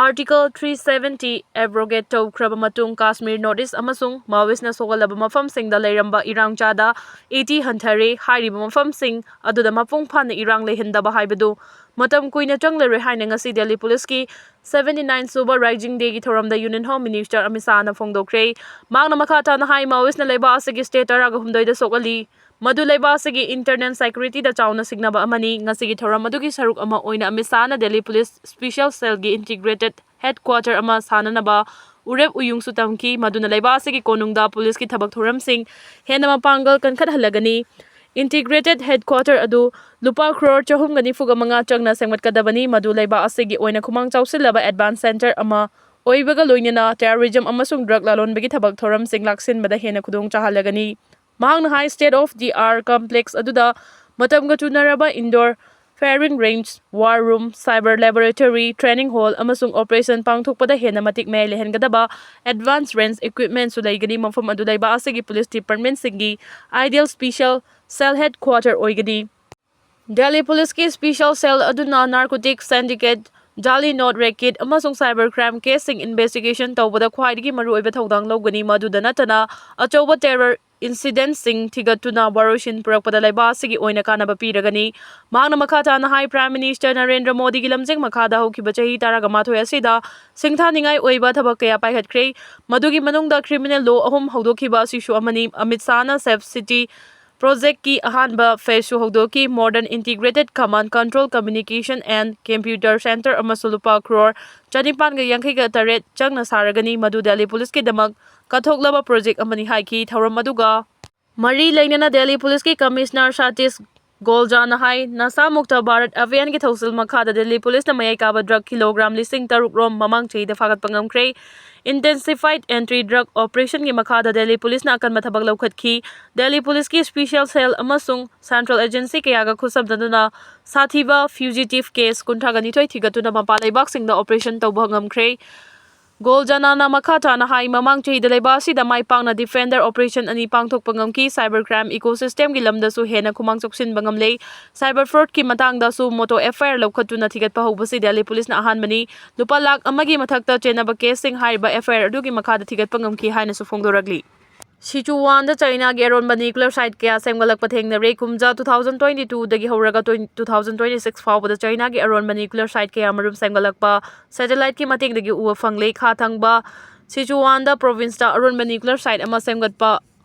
Article three seventy abrogate ꯇꯧꯈ꯭ꯔꯕ ꯃꯇꯨꯡ ꯀꯥꯁꯃꯤꯔ North East ꯑꯃꯁꯨꯡ Maoist ꯅ ꯁꯣꯛꯍꯜꯂꯕ ꯃꯐꯝꯁꯤꯡꯗ ꯂꯩꯔꯝꯕ ꯏꯔꯥꯡ ꯆꯥꯗ eighty ꯍꯟꯊꯔꯦ꯫ ꯍꯥꯏꯔꯤꯕ ꯃꯐꯝꯁꯤꯡ ꯑꯗꯨꯗ ꯃꯄꯨꯡ ꯐꯥꯅ ꯏꯔꯥꯡ ꯂꯩꯍꯟꯗꯕ ꯍꯥꯏꯕꯗꯨ ꯃꯇꯝ ꯀꯨꯏꯅ ꯆꯪꯂꯔꯣꯏ ꯍꯥꯏꯅ ꯉꯁꯤ ꯗꯦꯜꯂꯤ ꯄꯨꯂꯤꯁꯀꯤ seventy nine ꯁꯨꯕ Rising Day ꯒꯤ ꯊꯧꯔꯝꯗ Union Home Minister ꯑꯃꯤꯠ ꯁꯥꯍꯅ ꯐꯣꯡꯗꯣꯛꯈ꯭ꯔꯦ꯫ ꯃꯍꯥꯛꯅ ꯃꯈꯥ ꯇꯥꯅ ꯍꯥꯏ, Maoist ꯅ ꯂꯩꯕꯥꯛ ꯑꯁꯤꯒꯤ state ꯇꯔꯥꯒ ꯍꯨꯝꯗꯣꯏꯗ ꯁꯣꯛꯍꯜꯂꯤ꯫ ꯃꯗꯨ ꯂꯩꯕꯥꯛ ꯑꯁꯤꯒꯤ internal security ꯗ ꯆꯥꯎꯅ ꯁꯤꯡꯅꯕ ꯑꯃꯅꯤ꯫ ꯉꯁꯤꯒꯤ ꯊꯧꯔꯝ ꯑꯗꯨꯒꯤ ꯁꯔꯨꯛ ꯑꯃ ꯑꯣꯏꯅ ꯑꯃꯤꯠ ꯁꯥꯍꯅ ꯗꯦꯜꯂꯤ ꯄꯨꯂꯤꯁ special cell ꯒꯤ integrated headquarter ꯑꯃ ꯁꯥꯅꯅꯕ ꯎꯔꯦꯞ ꯎꯌꯨꯡꯁꯨ ꯇꯝꯈꯤ, ꯃꯗꯨꯅ ꯂꯩꯕꯥꯛ ꯑꯁꯤꯒꯤ ꯀꯣꯅꯨꯡꯗ ꯄꯨꯂꯤꯁꯀꯤ ꯊꯕꯛ ꯊꯧꯔꯝꯁꯤꯡ ꯍꯦꯟꯅ ꯃꯄꯥꯡꯒꯜ ꯀꯟꯈꯠꯍꯜꯂꯒꯅꯤ꯫ Integrated headquarter ꯑꯗꯨ ꯂꯨꯄꯥ ꯀ꯭ꯔꯣꯔ ꯆꯍꯨꯝꯒ ꯅꯤꯐꯨꯒ ꯃꯉꯥ ꯆꯪꯅ ꯁꯦꯝꯒꯠꯀꯗꯕꯅꯤ, ꯃꯗꯨ ꯂꯩꯕꯥꯛ ꯑꯁꯤꯒꯤ ꯑꯣꯏꯅ ꯈꯨꯃꯥꯡ ꯆꯥꯎꯁꯤꯜꯂꯕ advance center ꯑꯃ ꯑꯣꯏꯕꯒ ꯂꯣꯏꯅꯅ terrorism ꯑꯃꯁꯨꯡ drug ꯂꯂꯣꯟꯕꯒꯤ ꯊꯕꯛ ꯊꯧꯔꯝꯁꯤꯡ ꯂꯥꯛꯁꯤꯟꯕꯗ ꯍꯦꯟꯅ ꯈꯨꯗꯣꯡ ꯆꯥꯍꯜꯂꯒꯅꯤ꯫ ꯃꯍꯥꯛꯅ ꯍꯥꯏ, state of the art complex ꯑꯗꯨꯗ ꯃꯇꯝꯒ ꯆꯨꯅꯔꯕ indoor firing range, war room, cyber laboratory, training hall ꯑꯃꯁꯨꯡ operation ꯄꯥꯡꯊꯣꯛꯄꯗ ꯍꯦꯟꯅ ꯃꯇꯤꯛ ꯃꯌꯥꯏ ꯂꯩꯍꯟꯒꯗꯕ advanced range equipment ꯁꯨ ꯂꯩꯒꯅꯤ꯫ ꯃꯐꯝ ꯑꯗꯨ ꯂꯩꯕꯥꯛ ꯑꯁꯤꯒꯤ police department ꯁꯤꯡꯒꯤ ideal special cell headquarter ꯑꯣꯏꯒꯅꯤ꯫ ꯗꯦꯜꯂꯤ ꯄꯨꯂꯤꯁꯀꯤ special cell ꯑꯗꯨꯅ narcotic syndicate, ꯖꯥꯂꯤ ꯅꯣꯠ racket ꯑꯃꯁꯨꯡ cyber crime case ꯁꯤꯡ investigation ꯇꯧꯕꯗ ꯈ꯭ꯋꯥꯏꯗꯒꯤ ꯃꯔꯨꯑꯣꯏꯕ ꯊꯧꯗꯥꯡ ꯂꯧꯒꯅꯤ꯫ ꯃꯗꯨꯗ ꯅꯠꯇꯅ, ꯑꯆꯧꯕ terror incident ꯁꯤꯡ ꯊꯤꯒꯠꯇꯨꯅ ꯋꯥꯔꯣꯏꯁꯤꯟ ꯄꯨꯔꯛꯄꯗ ꯂꯩꯕꯥꯛ ꯑꯁꯤꯒꯤ ꯑꯣꯏꯅ ꯀꯥꯟꯅꯕ ꯄꯤꯔꯒꯅꯤ꯫ ꯃꯍꯥꯛꯅ ꯃꯈꯥ ꯇꯥꯅ ꯍꯥꯏ, Prime Minister ꯅꯔꯦꯟꯗ꯭ꯔ ꯃꯣꯗꯤꯒꯤ ꯂꯝꯖꯤꯡ ꯃꯈꯥꯗ ꯍꯧꯈꯤꯕ ꯆꯍꯤ ꯇꯔꯥꯒ ꯃꯥꯊꯣꯏ ꯑꯁꯤꯗ ꯁꯤꯡꯊꯥꯅꯤꯡꯉꯥꯏ ꯑꯣꯏꯕ ꯊꯕꯛ ꯀꯌꯥ ꯄꯥꯏꯈꯠꯈ꯭ꯔꯦ꯫ ꯃꯗꯨꯒꯤ ꯃꯅꯨꯡꯗ criminal law ꯑꯍꯨꯝ ꯍꯧꯗꯣꯛꯈꯤꯕ ꯑꯁꯤꯁꯨ ꯑꯃꯅꯤ꯫ ꯑꯃꯤꯠ ꯁꯥꯍꯅ Safe City project ꯀꯤ ꯑꯍꯥꯟꯕ phase ꯁꯨ ꯍꯧꯗꯣꯛꯈꯤ꯫ Modern integrated command, control, communication and computer center ꯑꯃꯁꯨ ꯂꯨꯄꯥ ꯀ꯭ꯔꯣꯔ ꯆꯅꯤꯄꯥꯟꯒ ꯌꯥꯡꯈꯩꯒ ꯇꯔꯦꯠ ꯆꯪꯅ ꯁꯥꯔꯒꯅꯤ, ꯃꯗꯨ ꯗꯦꯜꯂꯤ ꯄꯨꯂꯤꯁꯀꯤꯗꯃꯛ ꯀꯠꯊꯣꯛꯂꯕ project ꯑꯃꯅꯤ ꯍꯥꯏꯈꯤ꯫ ꯊꯧꯔꯝ ꯑꯗꯨꯒ ꯃꯔꯤ ꯂꯩꯅꯅ ꯗꯦꯜꯂꯤ ꯄꯨꯂꯤꯁꯀꯤ Commissioner ꯁꯥꯇꯤꯁ ꯒꯣꯜꯖꯥꯅ ꯍꯥꯏ, ꯅꯁꯥ ꯃꯨꯛꯇ ꯚꯥꯔꯠ ꯑꯚꯤꯌꯥꯟꯒꯤ ꯊꯧꯁꯤꯜ ꯃꯈꯥꯗ ꯗꯦꯜꯂꯤ ꯄꯨꯂꯤꯁꯅ ꯃꯌꯥꯏ ꯀꯥꯕ ꯗ꯭ꯔꯒ ꯀꯤꯂꯣꯒ꯭ꯔꯥꯝ ꯂꯤꯁꯤꯡ ꯇꯔꯨꯛ ꯔꯣꯝ ꯃꯃꯥꯡ ꯆꯍꯤꯗ ꯐꯥꯒꯠꯄ ꯉꯝꯈ꯭ꯔꯦ꯫ ꯏꯟꯇꯦꯟꯁꯤꯐꯥꯏꯗ ꯑꯦꯟꯇꯤ ꯗ꯭ꯔꯒ ꯑꯣꯄꯔꯦꯁꯟꯒꯤ ꯃꯈꯥꯗ ꯗꯦꯜꯂꯤ ꯄꯨꯂꯤꯁꯅ ꯑꯀꯟꯕ ꯊꯕꯛ ꯂꯧꯈꯠꯈꯤ꯫ ꯗꯦꯜꯂꯤ ꯄꯨꯂꯤꯁꯀꯤ ꯁ꯭ꯄꯤꯁꯦꯜ ꯁꯦꯜ ꯑꯃꯁꯨꯡ ꯁꯦꯟꯇ꯭ꯔꯦꯜ ꯑꯦꯖꯦꯟꯁꯤ ꯀꯌꯥꯒ ꯈꯨꯠꯁꯝꯅꯗꯨꯅ ꯁꯥꯊꯤꯕ ꯐ꯭ꯌꯨꯖꯤꯇꯤꯚ ꯀꯦꯁ ꯀꯨꯟꯊ꯭ꯔꯥꯒ ꯅꯤꯊꯣꯏ ꯊꯤꯒꯠꯇꯨꯅ ꯃꯄꯥꯟ ꯂꯩꯕꯥꯛꯁꯤꯡꯗ ꯑꯣꯄꯔꯦꯁꯟ ꯇꯧꯕ ꯉꯝꯈ꯭ꯔꯦ꯫ ꯒꯣꯜꯖꯥꯅꯥꯅ ꯃꯈꯥ ꯇꯥꯅ ꯍꯥꯏ, ꯃꯃꯥꯡ ꯆꯍꯤꯗ ꯂꯩꯕꯥꯛ ꯑꯁꯤꯗ ꯃꯥꯏ ꯄꯥꯛꯅ ꯗꯤꯐꯦꯟꯗꯔ ꯑꯣꯄꯔꯦꯁꯟ ꯑꯅꯤ ꯄꯥꯡꯊꯣꯛꯄ ꯉꯝꯈꯤ꯫ ꯁꯥꯏꯕꯔ ꯀ꯭ꯔꯥꯏꯝ ꯏꯀꯣꯁꯤꯁꯇꯦꯝꯒꯤ ꯂꯝꯗꯁꯨ ꯍꯦꯟꯅ ꯈꯨꯃꯥꯡ ꯆꯥꯎꯁꯤꯟꯕ ꯉꯝꯂꯦ꯫ ꯁꯥꯏꯕꯔ ꯐ꯭ꯔꯣꯗꯀꯤ ꯃꯇꯥꯡꯗꯁꯨ ꯃꯣꯇꯣ ꯑꯦꯐ ꯑꯥꯏ ꯑꯥꯔ ꯂꯧꯈꯠꯇꯨꯅ ꯊꯤꯒꯠꯄ ꯍꯧꯕꯁꯤ ꯗꯦꯜꯂꯤ ꯄꯨꯂꯤꯁꯅ ꯑꯍꯥꯟꯕꯅꯤ꯫ ꯂꯨꯄꯥ ꯂꯥꯈ ꯑꯃꯒꯤ ꯃꯊꯛꯇ ꯆꯦꯟꯅꯕ ꯀꯦꯁꯁꯤꯡ ꯍꯥꯏꯔꯤꯕ ꯑꯦꯐ ꯑꯥꯏ ꯑꯥꯔ ꯑꯗꯨꯒꯤ ꯃꯈꯥꯗ ꯊꯤꯒꯠꯄ ꯉꯝꯈꯤ ꯍꯥꯏꯅꯁꯨ ꯐꯣꯡꯗꯣꯔꯛꯂꯤ꯫ ꯁꯤꯆꯨꯋꯥꯟꯗ ꯆꯥꯏꯅꯥꯒꯤ ꯑꯔꯣꯟꯕ ꯅ꯭ꯌꯨꯀ꯭ꯂꯤꯌꯔ ꯁꯥꯏꯠ ꯀꯌꯥ ꯁꯦꯝꯒꯠꯂꯛꯄ ꯊꯦꯡꯅꯔꯦ꯫ ꯀꯨꯝꯖꯥ two thousand twenty twoꯗꯒꯤ ꯍꯧꯔꯒ twenty, two thousand twenty six ꯐꯥꯎꯕꯗ ꯆꯥꯏꯅꯥꯒꯤ ꯑꯔꯣꯟꯕ ꯅ꯭ꯌꯨꯀ꯭ꯂꯤꯌꯔ ꯁꯥꯏꯠ ꯀꯌꯥ ꯃꯔꯨꯝ ꯁꯦꯝꯒꯠꯂꯛꯄ ꯁꯦꯇꯦꯂꯥꯏꯠꯀꯤ ꯃꯇꯦꯡꯗꯒꯤ ꯎꯕ ꯐꯪꯂꯦ꯫ ꯈꯥ ꯊꯪꯕ ꯁꯤꯆꯨꯋꯥꯟꯗ ꯄ꯭ꯔꯣꯚꯤꯟꯁꯇ ꯑꯔꯣꯟꯕ ꯅ꯭ꯌꯨꯀ꯭ꯂꯤꯌꯔ ꯁꯥꯏꯠ ꯑꯃ ꯁꯦꯝꯒꯠꯄ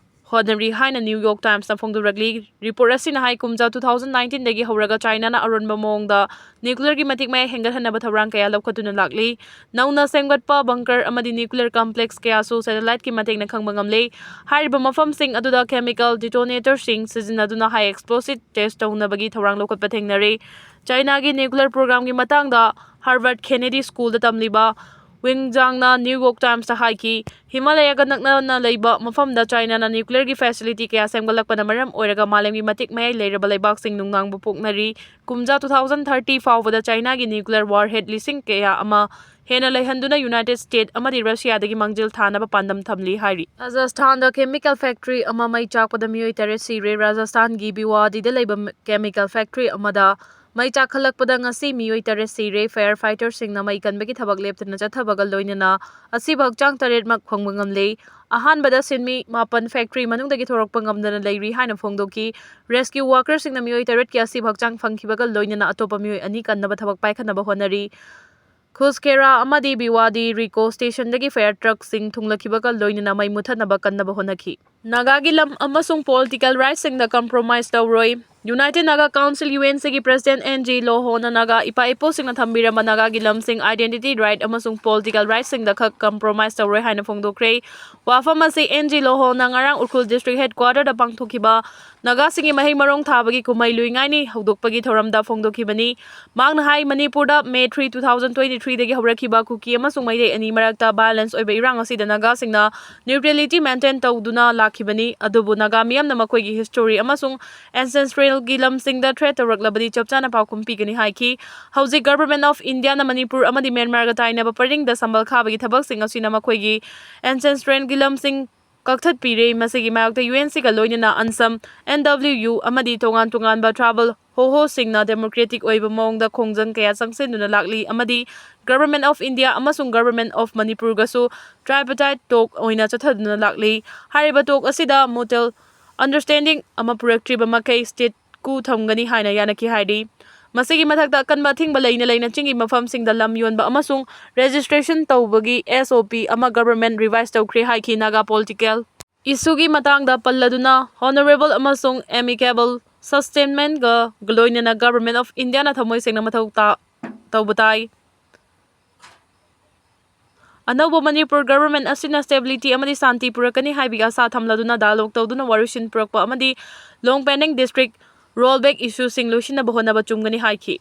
ꯍꯣꯠꯅꯔꯤ ꯍꯥꯏꯅ ꯅ꯭ꯌꯨ ꯌꯣꯔꯛ ꯇꯥꯏꯝꯁꯅ ꯐꯣꯡꯗꯣꯔꯛꯂꯤ꯫ ꯔꯤꯄꯣꯔꯠ ꯑꯁꯤꯅ ꯍꯥꯏ, ꯀꯨꯝꯖꯥ two thousand nineteenꯗꯒꯤ ꯍꯧꯔꯒ ꯆꯥꯏꯅꯥꯅ ꯑꯔꯣꯟꯕ ꯃꯑꯣꯡꯗ ꯅ꯭ꯌꯨꯀ꯭ꯂꯤꯌꯔꯒꯤ ꯃꯇꯤꯛ ꯃꯌꯥꯏ ꯍꯦꯟꯒꯠꯍꯟꯅꯕ ꯊꯧꯔꯥꯡ ꯀꯌꯥ ꯂꯧꯈꯠꯇꯨꯅ ꯂꯥꯛꯂꯤ꯫ ꯅꯧꯅ ꯁꯦꯝꯒꯠꯄ ꯕꯪꯀꯔ ꯑꯃꯗꯤ ꯅ꯭ꯌꯨꯀ꯭ꯂꯤꯌꯔ ꯀꯝꯄ꯭ꯂꯦꯛꯁ ꯀꯌꯥꯁꯨ ꯁꯦꯇꯦꯂꯥꯏꯠꯀꯤ ꯃꯇꯦꯡꯅ ꯈꯪꯕ ꯉꯝꯂꯦ꯫ ꯍꯥꯏꯔꯤꯕ ꯃꯐꯝꯁꯤꯡ ꯑꯗꯨꯗ ꯀꯦꯃꯤꯀꯦꯜ ꯗꯤꯇꯣꯅꯦꯇꯔꯁꯤꯡ ꯁꯤꯖꯤꯟꯅꯗꯨꯅ ꯍꯥꯏ ꯑꯦꯛꯁꯄ꯭ꯂꯣꯁꯤꯚ ꯇꯦꯁ ꯇꯧꯅꯕꯒꯤ ꯊꯧꯔꯥꯡ ꯂꯧꯈꯠꯄ ꯊꯦꯡꯅꯔꯦ꯫ ꯆꯥꯏꯅꯥꯒꯤ ꯅ꯭ꯌꯨꯀ꯭ꯂꯤꯌꯔ ꯄ꯭ꯔꯣꯒ꯭ꯔꯥꯝꯒꯤ ꯃꯇꯥꯡꯗ ꯍꯥꯔꯕꯔꯠ ꯀꯦꯅꯦꯗꯤ ꯁ꯭ꯀꯨꯜꯗ ꯇꯝꯂꯤꯕ ꯋꯤꯡ ꯖꯥꯡꯅ ꯅ꯭ꯌꯨ ꯌꯣꯔꯛ ꯇꯥꯏꯝꯁꯇ ꯍꯥꯏꯈꯤ, ꯍꯤꯃꯥꯂꯌꯥꯒ ꯅꯛꯅꯅ ꯂꯩꯕ ꯃꯐꯝꯗ ꯆꯥꯏꯅꯥꯅ ꯅ꯭ꯌꯨꯀ꯭ꯂꯤꯌꯔꯒꯤ ꯐꯦꯁꯤꯂꯤꯇꯤ ꯀꯌꯥ ꯁꯦꯝꯒꯠꯂꯛꯄꯅ ꯃꯔꯝ ꯑꯣꯏꯔꯒ ꯃꯥꯂꯦꯝꯒꯤ ꯃꯇꯤꯛ ꯃꯌꯥꯏ ꯂꯩꯔꯕ ꯂꯩꯕꯥꯛꯁꯤꯡ ꯅꯨꯡꯅꯥꯡꯕ ꯄꯣꯛꯅꯔꯤ꯫ ꯀꯨꯝꯖꯥ two thousand thirty ꯐꯥꯎꯕꯗ ꯆꯥꯏꯅꯥꯒꯤ ꯅ꯭ꯌꯨꯀ꯭ꯂꯤꯌꯔ ꯋꯥꯔꯍꯦꯗ ꯂꯤꯁꯤꯡ ꯀꯌꯥ ꯑꯃ ꯍꯦꯟꯅ ꯂꯩꯍꯟꯗꯨꯅ ꯌꯨꯅꯥꯏꯇꯦꯗ ꯁ꯭ꯇꯦꯠ ꯑꯃꯗꯤ ꯔꯁꯤꯌꯥꯗꯒꯤ ꯃꯥꯡꯖꯤꯜ ꯊꯥꯅꯕ ꯄꯥꯟꯗꯝ ꯊꯝꯂꯤ ꯍꯥꯏꯔꯤ꯫ ꯔꯥꯖꯁꯊꯥꯟꯗ ꯀꯦꯃꯤꯀꯦꯜ ꯐꯦꯛꯇꯔꯤ ꯑꯃ ꯃꯩ ꯆꯥꯛꯄꯗ ꯃꯤꯑꯣꯏ ꯇꯔꯦꯠ ꯁꯤꯔꯦ꯫ ꯔꯥꯖꯁꯊꯥꯟꯒꯤ ꯕꯤꯋꯥꯗꯤꯗ ꯂꯩꯕ ꯀꯦꯃꯤꯀꯦꯜ ꯐꯦꯛꯇꯔꯤ ꯑꯃꯗ ꯃꯩ ꯆꯥꯛꯈꯠꯂꯛꯄꯗ ꯉꯁꯤ ꯃꯤꯑꯣꯏ ꯇꯔꯦꯠ ꯁꯤꯔꯦ꯫ ꯐꯥꯌꯔ ꯐꯥꯏꯇꯔꯁꯤꯡꯅ ꯃꯩ ꯀꯟꯕꯒꯤ ꯊꯕꯛ ꯂꯦꯞꯇꯅ ꯆꯠꯊꯕꯒ ꯂꯣꯏꯅꯅ ꯑꯁꯤꯕ ꯍꯛꯆꯥꯡ ꯇꯔꯦꯠꯃꯛ ꯐꯪꯕ ꯉꯝꯂꯦ꯫ ꯑꯍꯥꯟꯕꯗ ꯁꯤꯟꯃꯤ ꯃꯥꯄꯟ ꯐꯦꯛꯇꯔꯤ ꯃꯅꯨꯡꯗꯒꯤ ꯊꯣꯔꯛꯄ ꯉꯝꯗꯅ ꯂꯩꯔꯤ ꯍꯥꯏꯅ ꯐꯣꯡꯗꯣꯛꯈꯤ꯫ ꯔꯦꯁꯀ꯭ꯌꯨ ꯋꯥꯔꯀꯔꯁꯤꯡꯅ ꯃꯤꯑꯣꯏ ꯇꯔꯦꯠꯀꯤ ꯑꯁꯤꯕ ꯍꯛꯆꯥꯡ ꯐꯪꯈꯤꯕꯒ ꯂꯣꯏꯅꯅ ꯑꯇꯣꯞꯄ ꯃꯤꯑꯣꯏ ꯑꯅꯤ ꯀꯟꯅꯕ ꯊꯕꯛ ꯄꯥꯏꯈꯠꯅꯕ ꯍꯣꯠꯅꯔꯤ꯫ ꯈꯨꯁꯀꯦꯔꯥ ꯑꯃꯗꯤ ꯕꯤꯋꯥꯗꯤ ꯔꯤꯀꯣ ꯁ꯭ꯇꯦꯁꯟꯗꯒꯤ ꯐꯥꯌꯔ ꯇ꯭ꯔꯛꯁꯤꯡ ꯊꯨꯡꯂꯈꯤꯕꯒ ꯂꯣꯏꯅꯅ ꯃꯩ ꯃꯨꯊꯠꯅꯕ ꯀꯟꯅꯕ ꯍꯣꯠꯅꯈꯤ꯫ ꯅꯥꯒꯥꯒꯤ ꯂꯝ ꯑꯃꯁꯨꯡ political rightꯁꯤꯡꯗ compromise ꯇꯧꯔꯣꯏ꯫ United Naga Council, UNCꯒꯤ President ꯑꯦꯟ ꯖꯤ ꯂꯣꯍꯣꯅ ꯅꯥꯒꯥ ꯏꯄꯥ ꯏꯄꯨꯁꯤꯡꯅ ꯊꯝꯕꯤꯔꯝꯕ ꯅꯥꯒꯥꯒꯤ ꯂꯝꯁꯤꯡ, identity right ꯑꯃꯁꯨꯡ political rightꯁꯤꯡꯗ ꯈꯛ compromise ꯇꯧꯔꯣꯏ ꯍꯥꯏꯅ ꯐꯣꯡꯗꯣꯛꯈ꯭ꯔꯦ꯫ ꯋꯥꯐꯝ ꯑꯁꯤ ꯑꯦꯟ ꯖꯤ ꯂꯣꯍꯣꯅ ꯉꯔꯥꯡ ꯎꯈ꯭ꯔꯨꯜ district headquarterꯗ ꯄꯥꯡꯊꯣꯛꯈꯤꯕ ꯅꯥꯒꯥꯁꯤꯡꯒꯤ ꯃꯍꯩ ꯃꯔꯣꯡ ꯊꯥꯕꯒꯤ ꯀꯨꯝꯍꯩ ꯂꯨꯏꯉꯥꯏꯅꯤ ꯍꯧꯗꯣꯛꯄꯒꯤ ꯊꯧꯔꯝꯗ ꯐꯣꯡꯗꯣꯛꯈꯤꯕꯅꯤ꯫ ꯃꯍꯥꯛꯅ ꯍꯥꯏ, ꯃꯅꯤꯄꯨꯔꯗ May three, two thousand twenty-threeꯗꯒꯤ ꯍꯧꯔꯛꯈꯤꯕ ꯀꯨꯀꯤ ꯑꯃꯁꯨꯡ ꯃꯩꯇꯩ ꯑꯅꯤ ꯃꯔꯛꯇ violence ꯑꯣꯏꯕ ꯏꯔꯥꯡ ꯑꯁꯤꯗ ꯅꯥꯒꯥꯁꯤꯡꯅ neutrality maintain ꯇꯧꯗꯨꯅ ꯂꯥꯛꯈꯤꯕꯅꯤ, ꯑꯗꯨꯕꯨ ꯅꯥꯒꯥ ꯃꯤꯌꯥꯝꯅ ꯃꯈꯣꯏꯒꯤ history ꯑꯃꯁꯨꯡ ancestralꯒꯤ ꯂꯝꯁꯤꯡꯗ threat ꯇꯧꯔꯛꯂꯕꯗꯤ ꯆꯞ ꯆꯥꯅ ꯄꯥꯎꯈꯨꯝ ꯄꯤꯒꯅꯤ ꯍꯥꯏꯈꯤ꯫ ꯍꯧꯖꯤꯛ Government of Indiaꯅ ꯃꯅꯤꯄꯨꯔ ꯑꯃꯗꯤ ꯃ꯭ꯌꯥꯟꯃꯥꯔꯒ ꯇꯥꯏꯅꯕ ꯄꯔꯤꯡꯗ ꯁꯝꯕꯜ ꯈꯥꯕꯒꯤ ꯊꯕꯛꯁꯤꯡ ꯑꯁꯤꯅ ꯃꯈꯣꯏꯒꯤ ancestralꯒꯤ ꯂꯝꯁꯤꯡ ꯀꯛꯊꯠꯄꯤꯔꯦ꯫ ꯃꯁꯤꯒꯤ ꯃꯥꯌꯣꯛꯇ UNCꯒ ꯂꯣꯏꯅꯅ ANSAM, NWU ꯑꯃꯗꯤ ꯇꯣꯉꯥꯟ ꯇꯣꯉꯥꯟꯕ tribal ꯍꯣꯍꯣꯁꯤꯡꯅ democratic ꯑꯣꯏꯕ ꯃꯑꯣꯡꯗ ꯈꯣꯡꯖꯪ ꯀꯌꯥ ꯆꯪꯁꯤꯟꯗꯨꯅ ꯂꯥꯛꯂꯤ ꯑꯃꯗꯤ Government of India ꯑꯃꯁꯨꯡ Government of ꯃꯅꯤꯄꯨꯔꯒꯁꯨ tripartite talk ꯑꯣꯏꯅ ꯆꯠꯊꯗꯨꯅ ꯂꯥꯛꯂꯤ꯫ ꯍꯥꯏꯔꯤꯕ talk ꯑꯁꯤꯗ mutual understanding ꯑꯃ ꯄꯨꯔꯛꯇ꯭ꯔꯤꯕ ꯃꯈꯩ stateꯀꯨ ꯊꯝꯒꯅꯤ ꯍꯥꯏꯅ ꯌꯥꯅꯈꯤ ꯍꯥꯏꯔꯤ꯫ ꯃꯁꯤꯒꯤ ꯃꯊꯛꯇ ꯑꯀꯟꯕ ꯑꯊꯤꯡꯕ ꯂꯩꯅ ꯂꯩꯅ ꯆꯤꯡꯒꯤ ꯃꯐꯝꯁꯤꯡꯗ ꯂꯝ ꯌꯣꯟꯕ ꯑꯃꯁꯨꯡ registration ꯇꯧꯕꯒꯤ SOP ꯑꯃ government revise ꯇꯧꯈ꯭ꯔꯦ ꯍꯥꯏꯈꯤ꯫ ꯅꯥꯒꯥ political issueꯒꯤ ꯃꯇꯥꯡꯗ ꯄꯜꯂꯗꯨꯅ honourable ꯑꯃꯁꯨꯡ amicable settlementꯒ ꯂꯣꯏꯅꯅ Government of Indiaꯅ ꯊꯃꯣꯏ ꯁꯦꯡꯅ ꯃꯊꯧ ꯇꯥ-, ꯇꯧꯕ ꯇꯥꯏ꯫ ꯑꯅꯧꯕ ꯃꯅꯤꯄꯨꯔ government ꯑꯁꯤꯅ stability ꯑꯃꯗꯤ ꯁꯥꯟꯇꯤ ꯄꯨꯔꯛꯀꯅꯤ ꯍꯥꯏꯕꯒꯤ ꯑꯥꯁꯥ ꯊꯝꯂꯗꯨꯅ dialogue ꯇꯧꯗꯨꯅ ꯋꯥꯔꯣꯏꯁꯤꯟ ꯄꯨꯔꯛꯄ ꯑꯃꯗꯤ long pending district rollback issueꯁꯤꯡ ꯂꯣꯏꯁꯤꯟꯅꯕ ꯍꯣꯠꯅꯕ ꯆꯨꯝꯒꯅꯤ ꯍꯥꯏꯈꯤ꯫